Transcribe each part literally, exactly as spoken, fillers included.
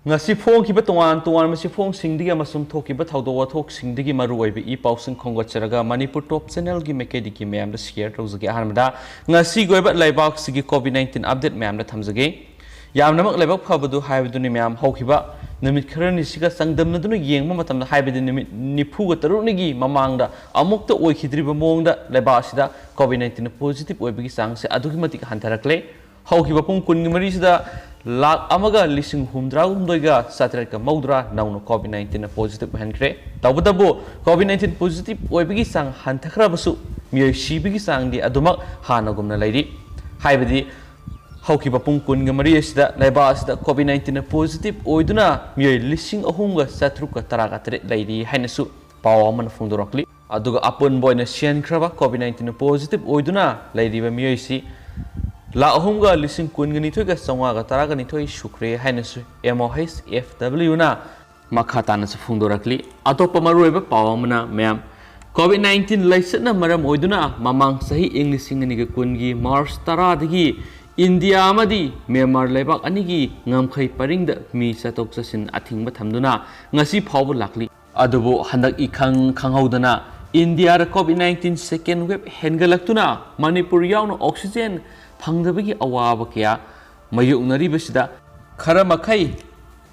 ꯉꯁꯤ ꯐꯣꯡꯈꯤꯕ ꯇꯣꯉꯥꯟ ꯇꯣꯉꯥꯟꯕ ꯆꯦꯐꯣꯡꯁꯤꯡꯗꯒꯤ ꯑꯃꯁꯨꯡ ꯊꯣꯛꯈꯤꯕ ꯊꯧꯗꯣꯛ ꯋꯥꯊꯣꯛꯁꯤꯡꯗꯒꯤ ꯃꯔꯨꯑꯣꯏꯕ ꯏ ꯄꯥꯎꯁꯤꯡ ꯈꯣꯝꯒꯠꯆꯔꯒ ꯃꯅꯤꯄꯨꯔ ꯇꯣꯞ ꯆꯦꯅꯦꯜꯒꯤ ꯃꯥꯏꯀꯩꯗꯒꯤ ꯃꯌꯥꯝꯗ ꯁꯤꯌꯔ ꯇꯧꯖꯒꯦ꯫ ꯑꯍꯥꯟꯕꯗ ꯉꯁꯤꯒꯤ ꯑꯣꯏꯕ ꯂꯩꯕꯥꯛꯁꯤꯒꯤ ꯀꯣꯚꯤꯗ ꯅꯥꯏꯟꯇꯤꯟ ꯑꯞꯗꯦꯠ ꯃꯌꯥꯝꯗ ꯊꯝꯖꯒꯦ꯫ ꯌꯥꯝꯅꯃꯛ ꯂꯥꯏꯕꯛ ꯐꯕꯗꯨ ꯍꯥꯏꯕꯗꯨꯅꯤ ꯃꯌꯥꯝ꯫ ꯍꯧꯈꯤꯕ ꯅꯨꯃꯤꯠ ꯈꯔꯅꯤꯁꯤꯒ ꯆꯥꯡꯗꯝꯅꯗꯨꯅ ꯌꯦꯡꯕ ꯃꯇꯝꯗ, ꯍꯥꯏꯕꯗꯤ ꯅꯨꯃꯤꯠ ꯅꯤꯐꯨꯒ ꯇꯔꯨꯛꯅꯤꯒꯤ ꯃꯃꯥꯡꯗ ꯑꯃꯨꯛꯇ ꯑꯣꯏꯈꯤꯗ꯭ꯔꯤꯕ ꯃꯑꯣꯡꯗ ꯂꯩꯕꯥꯛ ꯑꯁꯤꯗ ꯀꯣꯚꯤꯗ ꯅꯥꯏꯟꯇꯤꯟ ꯄꯣꯖꯤꯇꯤꯚ ꯑꯣꯏꯕꯒꯤ ꯆꯥꯡꯁꯦ ꯑꯗꯨꯛꯀꯤ ꯃꯇꯤꯛ ꯍꯟꯊꯔꯛꯂꯦ꯫ ꯍꯧꯈꯤꯕ ꯄꯨꯡ ꯀꯨꯟꯒꯤ ꯃꯔꯤꯁꯤꯗ ꯂꯥꯈ ꯑꯃꯒ ꯂꯤꯁꯤꯡ ꯍꯨꯝꯗ꯭ꯔꯥꯍꯨꯝꯗꯣꯏꯒ ꯆꯥꯇ꯭ꯔꯦꯠꯀ ꯃꯧꯗ꯭ꯔꯥ ꯅꯧꯅ ꯀꯣꯚꯤꯗ ꯅꯥꯏꯟꯇꯤꯟꯅ ꯄꯣꯖꯤꯇꯤꯚ ꯑꯣꯏꯍꯟꯈ꯭ꯔꯦ꯫ ꯇꯧꯕꯇꯕꯨ, ꯀꯣꯚꯤꯗ ꯅꯥꯏꯟꯇꯤꯟ ꯄꯣꯖꯤꯇꯤꯚ ꯑꯣꯏꯕꯒꯤ ꯆꯥꯡ ꯍꯟꯊꯈ꯭ꯔꯕꯁꯨ, ꯃꯤꯑꯣꯏ ꯁꯤꯕꯒꯤ ꯆꯥꯡꯗꯤ ꯑꯗꯨꯃꯛ ꯍꯥꯟꯅꯒꯨꯝꯅ ꯂꯩꯔꯤ꯫ ꯍꯥꯏꯕꯗꯤ, ꯍꯧꯈꯤꯕ ꯄꯨꯡ ꯀꯨꯟꯒ ꯃꯔꯤ ꯑꯁꯤꯗ ꯂꯩꯕꯥꯛ ꯑꯁꯤꯗ ꯀꯣꯚꯤꯗ ꯅꯥꯏꯟꯇꯤꯟꯅ ꯄꯣꯖꯤꯇꯤꯚ ꯑꯣꯏꯗꯨꯅ ꯃꯤꯑꯣꯏ ꯂꯤꯁꯤꯡ ꯑꯍꯨꯝꯒ ꯆꯥꯇ꯭ꯔꯨꯛꯀ ꯇꯔꯥꯒ ꯇꯔꯦꯠ ꯂꯩꯔꯤ ꯍꯥꯏꯅꯁꯨ ꯄꯥꯎ ꯑꯃꯅ ꯐꯣꯡꯗꯣꯔꯛꯂꯤ꯫ ꯑꯗꯨꯒ ꯑꯄꯨꯟꯕ ꯑꯣꯏꯅ ꯁꯤꯍꯟꯈ꯭ꯔꯕ ꯀꯣꯚꯤꯗ ꯅꯥꯏꯟꯇꯤꯟ ꯄꯣꯖꯤꯇꯤꯚ ꯑꯣꯏꯗꯨꯅ ꯂꯩꯔꯤꯕ ꯃꯤꯑꯣꯏꯁꯤ ꯂꯥꯈ ꯑꯍꯨꯝꯒ ꯂꯤꯁꯤꯡ ꯀꯨꯟꯒ ꯅꯤꯊꯣꯏꯒ ꯆꯥꯝꯃꯉꯥꯒ ꯇꯔꯥꯒ ꯅꯤꯊꯣꯏ ꯁꯨꯈ꯭ꯔꯦ ꯍꯥꯏꯅꯁꯨ ꯑꯦꯝ ꯑꯣ ꯑꯩꯆ ꯑꯦꯐ ꯗꯕ꯭ꯂꯤꯌꯨꯅ ꯃꯈꯥ ꯇꯥꯅꯁꯨ ꯐꯣꯡꯗꯣꯔꯛꯂꯤ꯫ ꯑꯇꯣꯞꯄ ꯃꯔꯨꯑꯣꯏꯕ ꯄꯥꯎ ꯑꯃꯅ, ꯃꯌꯥꯝ, ꯀꯣꯚꯤꯗ ꯅꯥꯏꯟꯇꯤꯟ ꯂꯥꯏꯆꯠꯅ ꯃꯔꯝ ꯑꯣꯏꯗꯨꯅ ꯃꯃꯥꯡ ꯆꯍꯤ, ꯏꯪ ꯂꯤꯁꯤꯡ ꯑꯅꯤꯒ ꯀꯨꯟꯒꯤ ꯃꯥꯔꯆ ꯇꯔꯥꯗꯒꯤ ꯏꯟꯗꯤꯌꯥ ꯑꯃꯗꯤ ꯃ꯭ꯌꯥꯟꯃꯥꯔ ꯂꯩꯕꯥꯛ ꯑꯅꯤꯒꯤ ꯉꯝꯈꯩ ꯄꯔꯤꯡꯗ ꯃꯤ ꯆꯠꯊꯣꯛ ꯆꯠꯁꯤꯟ ꯑꯊꯤꯡꯕ ꯊꯝꯗꯨꯅ ꯉꯁꯤ ꯐꯥꯎꯕ ꯂꯥꯛꯂꯤ꯫ ꯑꯗꯨꯕꯨ ꯍꯟꯗꯛ ꯏꯈꯪ ꯈꯪꯍꯧꯗꯅ ꯏꯟꯗꯤꯌꯥꯗ ꯀꯣꯚꯤꯗ ꯅꯥꯏꯟꯇꯤꯟ ꯁꯦꯀꯦꯟ ꯋꯦꯕ ꯍꯦꯟꯒꯠꯂꯛꯇꯨꯅ ꯃꯅꯤꯄꯨꯔ ꯌꯥꯎꯅ ꯑꯣꯛꯁꯤꯖꯦꯟ ꯐꯪꯗꯕꯒꯤ ꯑꯋꯥꯕ ꯀꯌꯥ ꯃꯥꯌꯣꯛꯅꯔꯤꯕꯁꯤꯗ ꯈꯔ ꯃꯈꯩ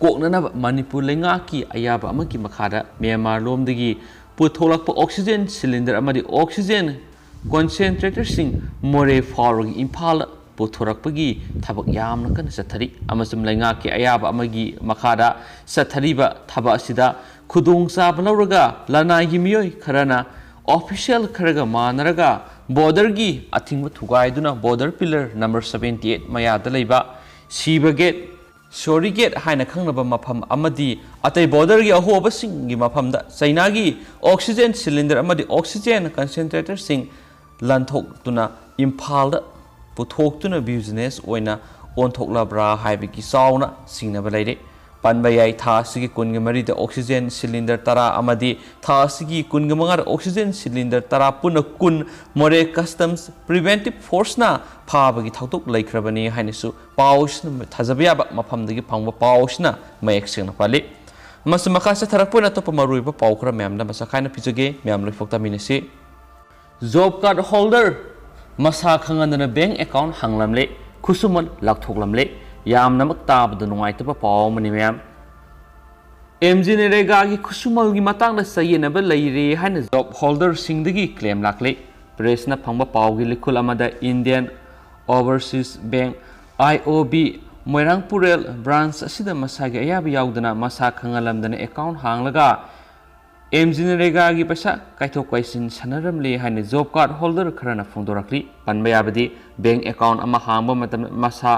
ꯀꯣꯛꯅꯅꯕ ꯃꯅꯤꯄꯨꯔ ꯂꯩꯉꯥꯛꯀꯤ ꯑꯌꯥꯕ ꯑꯃꯒꯤ ꯃꯈꯥꯗ ꯃ꯭ꯌꯥꯟꯃꯥꯔ ꯂꯣꯝꯗꯒꯤ ꯄꯨꯊꯣꯛꯂꯛꯄ ꯑꯣꯛꯁꯤꯖꯦꯟ ꯁꯤꯂꯤꯟꯗꯔ ꯑꯃꯗꯤ ꯑꯣꯛꯁꯤꯖꯦꯟ ꯀꯣꯟꯁꯦꯟꯇ꯭ꯔꯦꯇꯔꯁꯤꯡ ꯃꯣꯔꯦ ꯐꯥꯎꯔꯒ ꯏꯝꯐꯥꯜꯗ ꯄꯨꯊꯣꯔꯛꯄꯒꯤ ꯊꯕꯛ ꯌꯥꯝꯅ ꯀꯟꯅ ꯆꯠꯊꯔꯤ꯫ ꯑꯃꯁꯨꯡ ꯂꯩꯉꯥꯛꯀꯤ ꯑꯌꯥꯕ ꯑꯃꯒꯤ ꯃꯈꯥꯗ ꯆꯠꯊꯔꯤꯕ ꯊꯕꯛ ꯑꯁꯤꯗ ꯈꯨꯗꯣꯡꯆꯥꯕ ꯂꯧꯔꯒ ꯂꯅꯥꯏꯒꯤ ꯃꯤꯑꯣꯏ ꯈꯔꯅ ꯑꯣꯐꯤꯁꯤꯌꯦꯜ ꯈꯔꯒ ꯃꯥꯟꯅꯔꯒ ꯕꯣꯔꯗꯔꯒꯤ ꯑꯊꯤꯡꯕ ꯊꯨꯒꯥꯏꯗꯨꯅ border pillar number seventy eight ꯃꯌꯥꯗ ꯂꯩꯕ ꯁꯤꯕ ꯒꯦꯠ, ꯁꯣꯔꯤ ꯒꯦꯠ ꯍꯥꯏꯅ ꯈꯪꯅꯕ ꯃꯐꯝ ꯑꯃꯗꯤ ꯑꯇꯩ ꯕꯣꯔꯗꯔꯒꯤ ꯑꯍꯣꯕꯁꯤꯡꯒꯤ ꯃꯐꯝꯗ ꯆꯩꯅꯥꯒꯤ ꯑꯣꯛꯁꯤꯖꯦꯟ ꯁꯤꯂꯤꯟꯗꯔ ꯑꯃꯗꯤ ꯑꯣꯛꯁꯤꯖꯦꯟ ꯀꯟꯁꯦꯟꯇ꯭ꯔꯦꯇꯔꯁꯤꯡ ꯂꯥꯟꯊꯣꯛꯇꯨꯅ ꯏꯝꯐꯥꯜꯗ ꯄꯨꯊꯣꯛꯇꯨꯅ ꯕꯤꯖꯤꯅꯦꯁ ꯑꯣꯏꯅ ꯑꯣꯟꯊꯣꯛꯂꯕ꯭ꯔꯥ ꯍꯥꯏꯕꯒꯤ ꯆꯥꯎꯅ ꯆꯤꯡꯅꯕ ꯂꯩꯔꯤ꯫ ꯄꯟꯕ ꯌꯥꯏ꯫ ꯊꯥ ꯑꯁꯤꯒꯤ ꯀꯨꯟꯒ ꯃꯔꯤꯗ oxygen cylinder ꯇꯔꯥ ꯑꯃꯗꯤ ꯊꯥ ꯑꯁꯤꯒꯤ ꯀꯨꯟꯒ ꯃꯉꯥꯗ oxygen cylinder ꯇꯔꯥ, ꯄꯨꯟꯅ ꯀꯨꯟ, ꯃꯣꯔꯦ Customs Preventive Forceꯅ ꯐꯥꯕꯒꯤ ꯊꯧꯗꯣꯛ ꯂꯩꯈ꯭ꯔꯕꯅꯤ ꯍꯥꯏꯅꯁꯨ ꯄꯥꯎꯁꯤꯅ, ꯊꯥꯖꯕ ꯌꯥꯕ ꯃꯐꯝꯗꯒꯤ ꯐꯪꯕ ꯄꯥꯎꯁꯤꯅ ꯃꯌꯦꯛ ꯁꯦꯡꯅ ꯄꯜꯂꯤ꯫ ꯑꯃꯁꯨꯡ ꯃꯈꯥ ꯆꯠꯊꯔꯛꯄ ꯑꯣꯏꯅ ꯑꯇꯣꯞꯄ ꯃꯔꯨꯑꯣꯏꯕ ꯄꯥꯎ ꯈꯔ ꯃꯌꯥꯝꯗ ꯃꯁꯛ ꯈꯥꯏꯅ ꯄꯤꯖꯒꯦ꯫ ꯃꯌꯥꯝ ꯂꯣꯏꯐꯥꯎ ꯇꯥꯃꯤꯟꯅꯁꯤ꯫ Job card holder ꯃꯁꯥ ꯈꯪꯍꯟꯗꯅ bank account ꯍꯥꯡꯂꯝꯂꯦ, ꯈꯨꯠꯁꯨꯃꯟ ꯂꯥꯎꯊꯣꯛꯂꯝꯂꯦ꯫ ꯌꯥꯝꯅꯃꯛ ꯇꯥꯕꯗ ꯅꯨꯡꯉꯥꯏꯇꯕ ꯄꯥꯎ ꯑꯃꯅꯤ, ꯃꯌꯥꯝ꯫ MGNREGAꯒꯤ ꯈꯨꯠꯁꯨꯃꯜꯒꯤ ꯃꯇꯥꯡꯗ ꯆꯌꯦꯠꯅꯕ ꯂꯩꯔꯦ ꯍꯥꯏꯅ job holderꯁꯤꯡꯗꯒꯤ claim ꯂꯥꯛꯂꯦ꯫ Pressꯅ ꯐꯪꯕ ꯄꯥꯎꯒꯤ ꯂꯤꯈꯨꯜ ꯑꯃꯗ Indian Overseas Bank, IOB, ꯃꯣꯏꯔꯥꯡ ꯄꯨꯔꯦꯜ branch ꯑꯁꯤꯗ ꯃꯁꯥꯒꯤ ꯑꯌꯥꯕ ꯌꯥꯎꯗꯅ ꯃꯁꯥ ꯈꯪꯍꯜꯂꯝꯗꯅ account ꯍꯥꯡꯂꯒ MGNREGAꯒꯤ ꯄꯩꯁꯥ ꯀꯥꯏꯊꯣꯛ ꯀꯥꯏꯁꯤꯟ ꯁꯥꯟꯅꯔꯝꯂꯦ ꯍꯥꯏꯅ job card holder ꯈꯔꯅ ꯐꯣꯡꯗꯣꯔꯛꯂꯤ꯫ ꯄꯟꯕ ꯌꯥꯕꯗꯤ, bank account ꯑꯃ ꯍꯥꯡꯕ ꯃꯇꯝꯗ ꯃꯁꯥ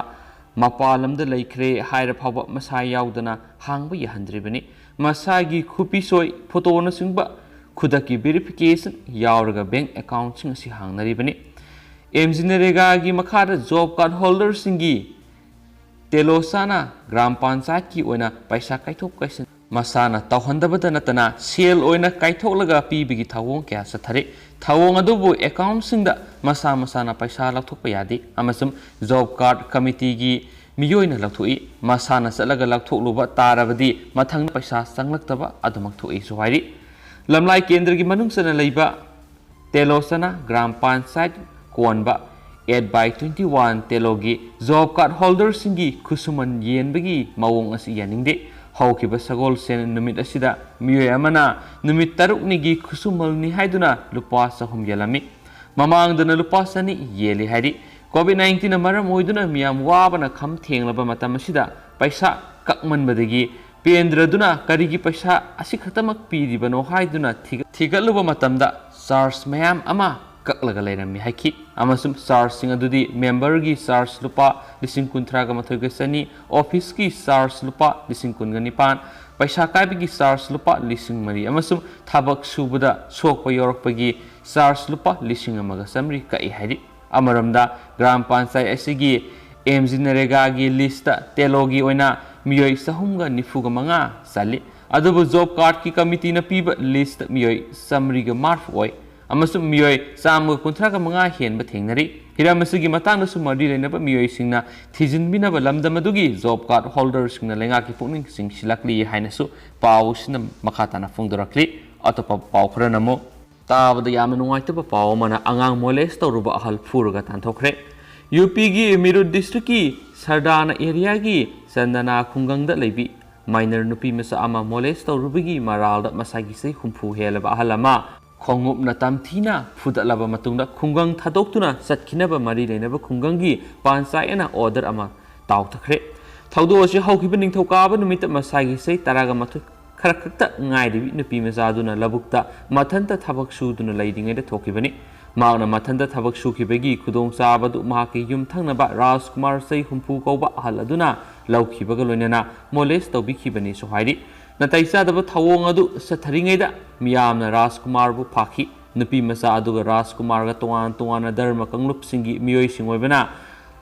ꯃꯄꯥꯟ ꯂꯝꯗ ꯂꯩꯈ꯭ꯔꯦ ꯍꯥꯏꯔ ꯐꯥꯎꯕ ꯃꯁꯥ ꯌꯥꯎꯗꯅ ꯍꯥꯡꯕ ꯌꯥꯍꯟꯗ꯭ꯔꯤꯕꯅꯤ꯫ ꯃꯁꯥꯒꯤ ꯈꯨꯄꯤ ꯁꯣꯏ, photoꯅꯆꯤꯡꯕ ꯈꯨꯗꯛꯀꯤ verification ꯌꯥꯎꯔꯒ bank accountꯁꯤꯡ ꯑꯁꯤ ꯍꯥꯡꯅꯔꯤꯕꯅꯤ꯫ MGNREGAꯒꯤ ꯃꯈꯥꯗ job card holderꯁꯤꯡꯒꯤ ꯇꯦꯂꯣꯁꯥꯅ ꯒ꯭ꯔꯥꯝ ꯄꯟꯆꯥꯌꯠꯀꯤ ꯑꯣꯏꯅ ꯄꯩꯁꯥ ꯀꯥꯏꯊꯣꯛ ꯀꯥꯏꯁꯤꯟ ꯃꯁꯥꯅ ꯇꯧꯍꯟꯗꯕꯇ ꯅꯠꯇꯅ ꯁꯦꯜ ꯑꯣꯏꯅ ꯀꯥꯏꯊꯣꯛꯂꯒ ꯄꯤꯕꯒꯤ ꯊꯧꯑꯣꯡ ꯀꯌꯥ ꯆꯠꯊꯔꯤ꯫ ꯊꯧꯑꯣꯡ ꯑꯗꯨꯕꯨ accountꯁꯤꯡꯗ ꯃꯁꯥ ꯃꯁꯥꯅ ꯄꯩꯁꯥ ꯂꯧꯊꯣꯛꯄ ꯌꯥꯗꯦ ꯑꯃꯁꯨꯡ job card committeeꯒꯤ ꯃꯤꯑꯣꯏꯅ ꯂꯧꯊꯣꯛꯏ꯫ ꯃꯁꯥꯅ ꯆꯠꯂꯒ ꯂꯧꯊꯣꯛꯂꯨꯕ ꯇꯥꯔꯕꯗꯤ ꯃꯊꯪ ꯄꯩꯁꯥ ꯆꯪꯂꯛꯇꯕ ꯑꯗꯨꯃꯛ ꯊꯣꯛꯏꯁꯨ ꯍꯥꯏꯔꯤ꯫ ꯂꯝꯂꯥꯏ ꯀꯦꯟꯗ꯭ꯔꯒꯤ ꯃꯅꯨꯡ ꯆꯟꯅ ꯂꯩꯕ ꯇꯦꯂꯣꯁꯅꯥ ꯒ꯭ꯔꯥꯝ ꯄꯟꯆꯥꯌꯠ ꯀꯣꯟꯕ eight by twenty one ꯇꯦꯂꯣꯒꯤ job card holderꯁꯤꯡꯒꯤ ꯈꯨꯠꯁꯨꯃꯟ ꯌꯦꯟꯕꯒꯤ ꯃꯑꯣꯡ ꯑꯁꯤ ꯌꯥꯅꯤꯡꯗꯦ꯫ ꯍꯧꯈꯤꯕ ꯁꯒꯣꯜꯁꯦꯟ ꯅꯨꯃꯤꯠ ꯑꯁꯤꯗ ꯃꯤꯑꯣꯏ ꯑꯃꯅ ꯅꯨꯃꯤꯠ ꯇꯔꯨꯛꯅꯤꯒꯤ ꯈꯨꯠꯁꯨꯃꯜꯅꯤ ꯍꯥꯏꯗꯨꯅ ꯂꯨꯄꯥ ꯆꯍꯨꯝ ꯌꯦꯜꯂꯝꯃꯤ꯫ ꯃꯃꯥꯡꯗꯅ ꯂꯨꯄꯥ ꯆꯅꯤ ꯌꯦꯜꯂꯤ ꯍꯥꯏꯔꯤ꯫ COVID nineteenꯅ ꯃꯔꯝ ꯑꯣꯏꯗꯨꯅ ꯃꯤꯌꯥꯝ ꯋꯥꯕꯅ ꯈꯝ ꯊꯦꯡꯂꯕ ꯃꯇꯝ ꯑꯁꯤꯗ ꯄꯩꯁꯥ ꯀꯛꯃꯟꯕꯗꯒꯤ ꯄꯦꯟꯗ꯭ꯔꯗꯨꯅ ꯀꯔꯤꯒꯤ ꯄꯩꯁꯥ ꯑꯁꯤꯈꯛꯇꯃꯛ ꯄꯤꯔꯤꯕꯅꯣ ꯍꯥꯏꯗꯨꯅ ꯊꯤꯒꯠ-, ꯊꯤꯒꯠꯂꯨꯕ ꯃꯇꯝꯗ charge ꯃꯌꯥꯝ ꯑꯃ ꯀꯛꯂꯒ ꯂꯩꯔꯝꯃꯤ ꯍꯥꯏꯈꯤ꯫ ꯑꯃꯁꯨꯡ chargeꯁꯤꯡ ꯑꯗꯨꯗꯤ memberꯒꯤ charge ꯂꯨꯄꯥ ꯂꯤꯁꯤꯡ ꯀꯨꯟꯊ꯭ꯔꯥꯒ ꯃꯥꯊꯣꯏꯒ ꯆꯅꯤ, officeꯀꯤ charge ꯂꯨꯄꯥ ꯂꯤꯁꯤꯡ ꯀꯨꯟꯒ ꯅꯤꯄꯥꯟ, ꯄꯩꯁꯥ ꯀꯥꯏꯕꯒꯤ charge ꯂꯨꯄꯥ ꯂꯤꯁꯤꯡ ꯃꯔꯤ ꯑꯃꯁꯨꯡ ꯊꯕꯛ ꯁꯨꯕꯗ ꯁꯣꯛꯄ ꯌꯥꯎꯔꯛꯄꯒꯤ charge ꯂꯨꯄꯥ ꯂꯤꯁꯤꯡ ꯑꯃꯒ ꯆꯥꯃꯔꯤ ꯀꯛꯏ ꯍꯥꯏꯔꯤ꯫ ꯑꯃꯔꯣꯝꯗ ꯒ꯭ꯔꯥꯝ ꯄꯟꯆꯥꯌꯠ ꯑꯁꯤꯒꯤ MGNREGAꯒꯤ listꯇ ꯇꯦꯂꯣꯒꯤ ꯑꯣꯏꯅ ꯃꯤꯑꯣꯏ ꯆꯍꯨꯝꯒ ꯅꯤꯐꯨꯒ ꯃꯉꯥ ꯆꯜꯂꯤ꯫ ꯑꯗꯨꯕꯨ ꯖꯣꯕ ꯀꯥꯔꯗꯀꯤ ꯀꯃꯤꯇꯤꯅ ꯄꯤꯕ ꯂꯤꯁꯇ ꯃꯤꯑꯣꯏ ꯆꯥꯃꯔꯤꯒ ꯃꯔꯤꯐꯨ ꯑꯣꯏ ꯑꯃꯁꯨꯡ ꯃꯤꯑꯣꯏ ꯆꯥꯝꯃꯒ ꯀꯨꯟꯊ꯭ꯔꯥꯒ ꯃꯉꯥ ꯍꯦꯟꯕ ꯊꯦꯡꯅꯔꯤ꯫ ꯍꯤꯔꯝ ꯑꯁꯤꯒꯤ ꯃꯇꯥꯡꯗꯁꯨ ꯃꯔꯤ ꯂꯩꯅꯕ ꯃꯤꯑꯣꯏꯁꯤꯡꯅ ꯊꯤꯖꯤꯟꯕꯤꯅꯕ ꯂꯝꯗꯝ ꯑꯗꯨꯒꯤ ꯖꯣꯕ ꯀꯥꯔꯗ ꯍꯣꯜꯗꯔꯁꯤꯡꯅ ꯂꯩꯉꯥꯛꯀꯤ ꯄꯨꯛꯅꯤꯡ ꯆꯤꯡꯁꯤꯜꯂꯛꯂꯤ ꯍꯥꯏꯅꯁꯨ ꯄꯥꯎ ꯑꯁꯤꯅ ꯃꯈꯥ ꯇꯥꯅ ꯐꯣꯡꯗꯣꯔꯛꯂꯤ꯫ ꯑꯇꯣꯞꯄ ꯄꯥꯎ ꯈꯔꯅ ꯑꯃꯨꯛ ꯇꯥꯕꯗ ꯌꯥꯝꯅ ꯅꯨꯡꯉꯥꯏꯇꯕ ꯄꯥꯎ ꯑꯃꯅ ꯑꯉꯥꯡ ꯃꯣꯂꯦꯁ ꯇꯧꯔꯨꯕ ꯑꯍꯜ ꯐꯨꯔꯒ ꯇꯥꯟꯊꯣꯛꯈ꯭ꯔꯦ꯫ ꯌꯨ ꯄꯤꯒꯤ ꯃꯤꯔꯨꯠ ꯗꯤꯁꯇ꯭ꯔꯤꯛꯀꯤ ꯁꯔꯗꯥꯅ ꯑꯦꯔꯤꯌꯥꯒꯤ ꯆꯟꯗꯅꯥ ꯈꯨꯡꯒꯪꯗ ꯂꯩꯕꯤ ꯃꯥꯏꯅꯔ ꯅꯨꯄꯤ ꯃꯆꯥ ꯑꯃ ꯃꯣꯂꯦꯁ ꯇꯧꯔꯨꯕꯒꯤ ꯃꯔꯥꯜꯗ ꯃꯁꯥꯒꯤ ꯆꯍꯤ ꯍꯨꯝꯐꯨ ꯍꯦꯜꯂꯕ ꯑꯍꯜ ꯑꯃ ꯈꯣꯡꯎꯞꯅ ꯇꯝꯊꯤꯅ ꯐꯨꯗꯠꯂꯕ ꯃꯇꯨꯡꯗ ꯈꯨꯡꯒꯪ ꯊꯥꯗꯣꯛꯇꯨꯅ ꯆꯠꯈꯤꯅꯕ ꯃꯔꯤ ꯂꯩꯅꯕ ꯈꯨꯡꯒꯪꯒꯤ ꯄꯥꯟꯆꯥꯌꯠꯅ ꯑꯣꯔꯗꯔ ꯑꯃ ꯇꯥꯎꯊꯈ꯭ꯔꯦ꯫ ꯊꯧꯗꯣꯛ ꯑꯁꯤ ꯍꯧꯈꯤꯕ ꯅꯤꯡꯊꯧꯀꯥꯕ ꯅꯨꯃꯤꯠꯇ ꯃꯁꯥꯒꯤ ꯆꯍꯤ ꯇꯔꯥꯒ ꯃꯥꯊꯣꯏ ꯈꯔ ꯈꯛꯇ ꯉꯥꯏꯔꯤꯕꯤ ꯅꯨꯄꯤ ꯃꯆꯥꯗꯨꯅ ꯂꯧꯕꯨꯛꯇ ꯃꯊꯟꯇ ꯊꯕꯛ ꯁꯨꯗꯨꯅ ꯂꯩꯔꯤꯉꯩꯗ ꯊꯣꯛꯈꯤꯕꯅꯤ꯫ ꯃꯍꯥꯛꯅ ꯃꯊꯟꯇ ꯊꯕꯛ ꯁꯨꯈꯤꯕꯒꯤ ꯈꯨꯗꯣꯡꯆꯥꯕꯗꯨ ꯃꯍꯥꯛꯀꯤ ꯌꯨꯝꯊꯪꯅꯕ ꯔꯥꯖꯀꯨꯃꯥꯔ ꯆꯍꯤ ꯍꯨꯝꯐꯨ ꯀꯧꯕ ꯑꯍꯜ ꯑꯗꯨꯅ ꯂꯧꯈꯤꯕꯒ ꯂꯣꯏꯅꯅ ꯃꯣꯂꯦꯁ ꯇꯧꯕꯤꯈꯤꯕꯅꯤꯁꯨ ꯍꯥꯏꯔꯤ꯫ ꯅꯥꯇꯩ ꯆꯥꯗꯕ ꯊꯧꯑꯣꯡ ꯑꯗꯨ ꯆꯠꯊꯔꯤꯉꯩꯗ ꯃꯤꯌꯥꯝꯅ ꯔꯥꯖꯀꯨꯃꯥꯔꯕꯨ ꯐꯥꯈꯤ꯫ ꯅꯨꯄꯤ ꯃꯆꯥ ꯑꯗꯨꯒ ꯔꯥꯖꯀꯨꯃꯥꯔꯒ ꯇꯣꯉꯥꯟ ꯇꯣꯉꯥꯟꯅ ꯙꯔꯃ ꯀꯥꯡꯂꯨꯞꯁꯤꯡꯒꯤ ꯃꯤꯑꯣꯏꯁꯤꯡ ꯑꯣꯏꯕꯅ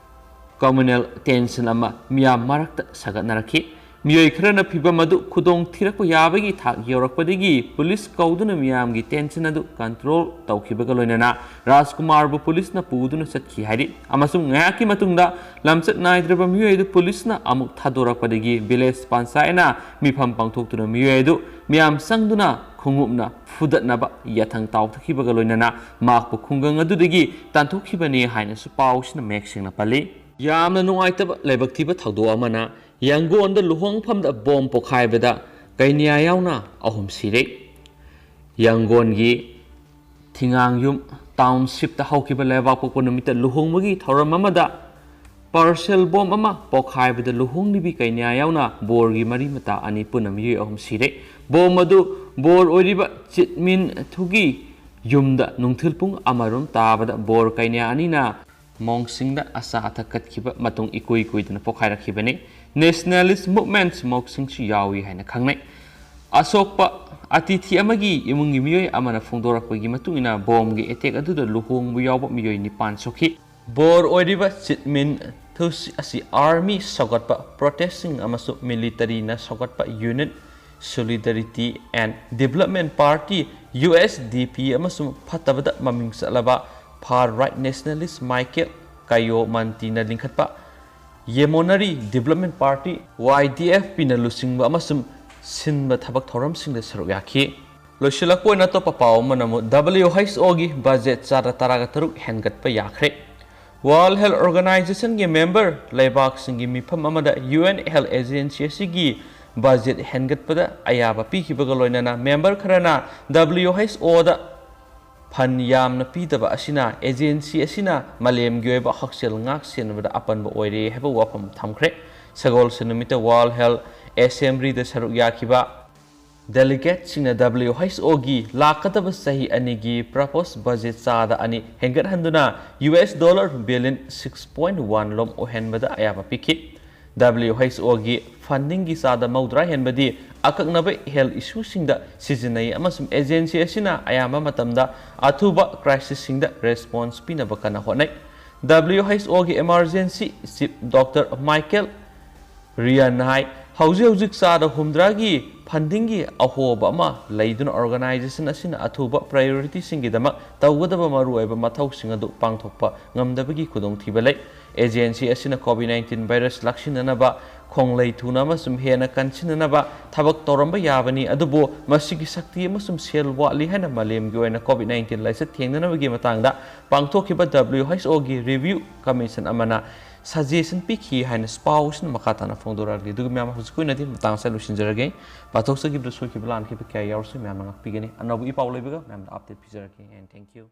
ꯀꯝꯃ꯭ꯌꯨꯅꯦꯜ ꯇꯦꯟꯁꯟ ꯑꯃ ꯃꯤꯌꯥꯝ ꯃꯔꯛꯇ ꯁꯥꯒꯠꯅꯔꯛꯈꯤ꯫ ꯃꯤꯑꯣꯏ ꯈꯔꯅ ꯐꯤꯚꯝ ꯑꯗꯨ ꯈꯨꯗꯣꯡ ꯊꯤꯔꯛꯄ ꯌꯥꯕꯒꯤ ꯊꯥꯛ ꯌꯧꯔꯛꯄꯗꯒꯤ ꯄꯨꯂꯤꯁ ꯀꯧꯗꯨꯅ ꯃꯤꯌꯥꯝꯒꯤ ꯇꯦꯟꯁꯟ ꯑꯗꯨ ꯀꯟꯇ꯭ꯔꯣꯜ ꯇꯧꯈꯤꯕꯒ ꯂꯣꯏꯅꯅ ꯔꯥꯖꯀꯨꯃꯥꯔꯕꯨ ꯄꯨꯂꯤꯁꯅ ꯄꯨꯗꯨꯅ ꯆꯠꯈꯤ ꯍꯥꯏꯔꯤ꯫ ꯑꯃꯁꯨꯡ ꯉꯥꯏꯍꯥꯛꯀꯤ ꯃꯇꯨꯡꯗ ꯂꯝꯆꯠ ꯅꯥꯏꯗ꯭ꯔꯕ ꯃꯤꯑꯣꯏ ꯑꯗꯨ ꯄꯨꯂꯤꯁꯅ ꯑꯃꯨꯛ ꯊꯥꯗꯣꯔꯛꯄꯗꯒꯤ ꯚꯤꯂꯦꯖ ꯄꯥꯟꯆꯥꯌꯠꯅ ꯃꯤꯐꯝ ꯄꯥꯡꯊꯣꯛꯇꯨꯅ ꯃꯤꯑꯣꯏ ꯑꯗꯨ ꯃꯤꯌꯥꯝ ꯆꯪꯗꯨꯅ ꯈꯣꯡꯎꯞꯅ ꯐꯨꯗꯠꯅꯕ ꯌꯥꯊꯪ ꯇꯥꯎꯊꯈꯤꯕꯒ ꯂꯣꯏꯅꯅ ꯃꯍꯥꯛꯄꯨ ꯈꯨꯡꯒꯪ ꯑꯗꯨꯗꯒꯤ ꯇꯥꯟꯊꯣꯛꯈꯤꯕꯅꯤ ꯍꯥꯏꯅꯁꯨ ꯄꯥꯎꯁꯤꯅ ꯃꯌꯦꯛ ꯁꯦꯡꯅ ꯄꯜꯂꯤ꯫ ꯌꯥꯝꯅ ꯅꯨꯡꯉꯥꯏꯇꯕ ꯂꯥꯏꯕꯛ ꯊꯤꯕ ꯊꯧꯗꯣꯛ ꯑꯃꯅ ꯌꯥꯡꯒꯣꯟꯗ ꯂꯨꯍꯣꯡꯐꯝꯗ ꯕꯣꯝ ꯄꯣꯈꯥꯏꯕꯗ ꯀꯩꯅ꯭ꯌꯥ ꯌꯥꯎꯅ ꯑꯍꯨꯝ ꯁꯤꯔꯦ꯫ ꯌꯥꯡꯒꯣꯟꯒꯤ ꯊꯤꯉꯥꯡꯌꯨꯝ ꯇꯥꯎꯟꯁꯤꯞꯇ ꯍꯧꯈꯤꯕ ꯂꯩꯕꯥꯛꯄꯣꯛꯄ ꯅꯨꯃꯤꯠꯇ ꯂꯨꯍꯣꯡꯕꯒꯤ ꯊꯧꯔꯝ ꯑꯃꯗ ꯄꯥꯔꯁꯦꯜ ꯕꯣꯝ ꯑꯃ ꯄꯣꯈꯥꯏꯕꯗ ꯂꯨꯍꯣꯡꯂꯤꯕꯤ ꯀꯩꯅ꯭ꯌꯥ ꯌꯥꯎꯅ ꯕꯣꯔꯒꯤ ꯃꯔꯤ ꯃꯇꯥ ꯑꯅꯤ ꯄꯨꯟꯅ ꯃꯤꯑꯣꯏ ꯑꯍꯨꯝ ꯁꯤꯔꯦ꯫ ꯕꯣꯝ ꯑꯗꯨ ꯕꯣꯔ ꯑꯣꯏꯔꯤꯕ ꯆꯤꯠꯃꯤꯟ ꯊꯨꯒꯤ ꯌꯨꯝꯗ ꯅꯨꯡꯊꯤꯜ ꯄꯨꯡ ꯑꯃꯔꯣꯝ ꯇꯥꯕꯗ ꯕꯣꯔ ꯀꯩꯅ꯭ꯌꯥ ꯑꯅꯤꯅ ꯃꯣꯡꯁꯤꯡꯗ ꯑꯆꯥ ꯑꯊꯛ ꯀꯠꯈꯤꯕ ꯃꯇꯨꯡ ꯏꯀꯨꯏ ꯀꯨꯏꯗꯅ ꯄꯣꯈꯥꯏꯔꯛꯈꯤꯕꯅꯤ꯫ ꯅꯦꯁꯅꯦꯂꯤꯁ ꯃꯨꯚꯃꯦꯟꯠ ꯃꯣꯡꯁꯤꯡꯁꯨ ꯌꯥꯎꯏ ꯍꯥꯏꯅ ꯈꯪꯅꯩ꯫ ꯑꯁꯣꯛꯄ ꯑꯇꯤꯊꯤ ꯑꯃꯒꯤ ꯏꯃꯨꯡꯒꯤ ꯃꯤꯑꯣꯏ ꯑꯃꯅ ꯐꯣꯡꯗꯣꯔꯛꯄꯒꯤ ꯃꯇꯨꯡ ꯏꯟꯅ ꯕꯣꯝꯒꯤ ꯑꯦꯇꯦꯛ ꯑꯗꯨꯗ ꯂꯨꯍꯣꯡꯕ ꯌꯥꯎꯕ ꯃꯤꯑꯣꯏ ꯅꯤꯄꯥꯟ ꯁꯣꯛꯈꯤ꯫ ꯕꯣꯔ ꯑꯣꯏꯔꯤꯕ ꯆꯤꯠꯃꯤꯟ ꯊꯧꯁꯤꯜ ꯑꯁꯤ ꯑꯥꯔꯃꯤ ꯁꯧꯒꯠꯄ ꯄ꯭ꯔꯣꯇꯦꯁꯁꯤꯡ ꯑꯃꯁꯨꯡ ꯃꯤꯂꯤꯇꯔꯤꯅ ꯁꯧꯒꯠꯄ Union Solidarity and Development Party, U S D P, ꯑꯃꯁꯨꯡ ꯐꯠꯇꯕꯗ ꯃꯃꯤꯡ ꯆꯠꯂꯕ far right nationalist Michael Kyomantiꯅ ꯂꯤꯡꯈꯠꯄ Yamonari Development Party, Y D F Pꯅ ꯂꯨꯆꯤꯡꯕ ꯑꯃꯁꯨꯡ ꯁꯤꯟꯕ ꯊꯕꯛ ꯊꯧꯔꯝꯁꯤꯡꯗ ꯁꯔꯨꯛ ꯌꯥꯈꯤ꯫ ꯂꯣꯏꯁꯤꯜꯂꯛꯄ ꯑꯣꯏꯅ ꯑꯇꯣꯞꯄ ꯄꯥꯎ ꯑꯃꯅ ꯑꯃꯨꯛ W H O ꯒꯤ ꯕꯖꯦꯠ ꯆꯥꯗ ꯇꯔꯥꯒ ꯇꯔꯨꯛ ꯍꯦꯟꯒꯠꯄ ꯌꯥꯈ꯭ꯔꯦ꯫ World Health Organizationꯒꯤ member ꯂꯩꯕꯥꯛꯁꯤꯡꯒꯤ ꯃꯤꯐꯝ ꯑꯃꯗ U N Health Agency ꯑꯁꯤꯒꯤ ꯕꯖꯦꯠ ꯍꯦꯟꯒꯠꯄꯗ ꯑꯌꯥꯕ ꯄꯤꯈꯤꯕꯒ ꯂꯣꯏꯅꯅ member ꯈꯔꯅ W H O ꯗ ꯐꯟ ꯌꯥꯝꯅ ꯄꯤꯗꯕ ꯑꯁꯤꯅ agency ꯑꯁꯤꯅ ꯃꯥꯂꯦꯝꯒꯤ ꯑꯣꯏꯕ ꯍꯛꯁꯦꯜ ꯉꯥꯛ ꯁꯦꯟꯕꯗ ꯑꯄꯟꯕ ꯑꯣꯏꯔꯦ ꯍꯥꯏꯕ ꯋꯥꯐꯝ ꯊꯝꯈ꯭ꯔꯦ꯫ ꯁꯒꯣꯜꯁꯦꯟ ꯅꯨꯃꯤꯠꯇ World Health Assemblyꯗ ꯁꯔꯨꯛ ꯌꯥꯈꯤꯕ delegateꯁꯤꯡꯅ W H O ꯒꯤ ꯂꯥꯛꯀꯗꯕ ꯆꯍꯤ ꯑꯅꯤꯒꯤ proposed budget ꯆꯥꯗ ꯑꯅꯤ ꯍꯦꯟꯒꯠꯍꯟꯗꯨꯅ U S dollar billion six point one ꯂꯣꯝ ꯑꯣꯏꯍꯟꯕꯗ ꯑꯌꯥꯕ ꯄꯤꯈꯤ꯫ W H O ꯒꯤ fundingꯒꯤ ꯆꯥꯗ ꯃꯧꯗ꯭ꯔꯥ ꯍꯦꯟꯕꯗꯤ ꯑꯀꯛꯅꯕ health issueꯁꯤꯡꯗ ꯁꯤꯖꯤꯟꯅꯩ ꯑꯃꯁꯨꯡ agency ꯑꯁꯤꯅ ꯑꯌꯥꯝꯕ ꯃꯇꯝꯗ ꯑꯊꯨꯕ crisisꯁꯤꯡꯗ response ꯄꯤꯅꯕ ꯀꯟꯅ ꯍꯣꯠꯅꯩ꯫ W H O ꯒꯤ emergency chief Doctor Michael Ryanꯅ ꯍꯥꯏ, ꯍꯧꯖꯤꯛ ꯍꯧꯖꯤꯛ ꯆꯥꯗ ꯍꯨꯝꯗ꯭ꯔꯥꯒꯤ fundingꯒꯤ ꯑꯍꯣꯕ ꯑꯃ ꯂꯩꯗꯨꯅ organization ꯑꯁꯤꯅ ꯑꯊꯨꯕ priorityꯁꯤꯡꯒꯤꯗꯃꯛ ꯇꯧꯒꯗꯕ ꯃꯔꯨꯑꯣꯏꯕ ꯃꯊꯧꯁꯤꯡ ꯑꯗꯨ ꯄꯥꯡꯊꯣꯛꯄ ꯉꯝꯗꯕꯒꯤ ꯈꯨꯗꯣꯡꯊꯤꯕ ꯂꯩ꯫ Agency ꯑꯁꯤꯅ COVID nineteen virus ꯂꯥꯛꯁꯤꯟꯅꯅꯕ ꯈꯣꯡꯂꯩ ꯊꯨꯅ ꯑꯃꯁꯨꯡ ꯍꯦꯟꯅ ꯀꯟꯁꯤꯟꯅꯅꯕ ꯊꯕꯛ ꯇꯧꯔꯝꯕ ꯌꯥꯕꯅꯤ, ꯑꯗꯨꯕꯨ ꯃꯁꯤꯒꯤ ꯁꯛꯇꯤ ꯑꯃꯁꯨꯡ ꯁꯦꯜ ꯋꯥꯠꯂꯤ ꯍꯥꯏꯅ ꯃꯥꯂꯦꯝꯒꯤ ꯑꯣꯏꯅ COVID nineteen ꯂꯥꯏꯆꯠ ꯊꯦꯡꯅꯅꯕꯒꯤ ꯃꯇꯥꯡꯗ ꯄꯥꯡꯊꯣꯛꯈꯤꯕ W H O ꯒꯤ review commission ꯑꯃꯅ suggestion ꯄꯤꯈꯤ ꯍꯥꯏꯅ ꯄꯥꯎꯁꯤꯅ ꯃꯈꯥ ꯇꯥꯅ ꯐꯣꯡꯗꯣꯔꯛꯂꯤ꯫ ꯑꯗꯨꯒ ꯃꯌꯥꯝ, ꯍꯧꯖꯤꯛꯀꯤ ꯑꯣꯏꯅꯗꯤ ꯃꯇꯥꯡ ꯑꯁꯤꯗ ꯂꯣꯏꯁꯤꯟꯖꯔꯒꯦ꯫ ꯄꯥꯊꯣꯛꯆꯈꯤꯕꯗ ꯁꯣꯏꯈꯤꯕ ꯂꯥꯟꯈꯤꯕ ꯀꯌꯥ ꯌꯥꯎꯔꯁꯨ ꯃꯌꯥꯝꯅ ꯉꯥꯛꯄꯤꯒꯅꯤ꯫ ꯑꯅꯧꯕ ꯏ ꯄꯥꯎ ꯂꯩꯕꯒ ꯃꯌꯥꯝꯗ update ꯄꯤꯖꯔꯛꯀꯦ꯫ And thank you.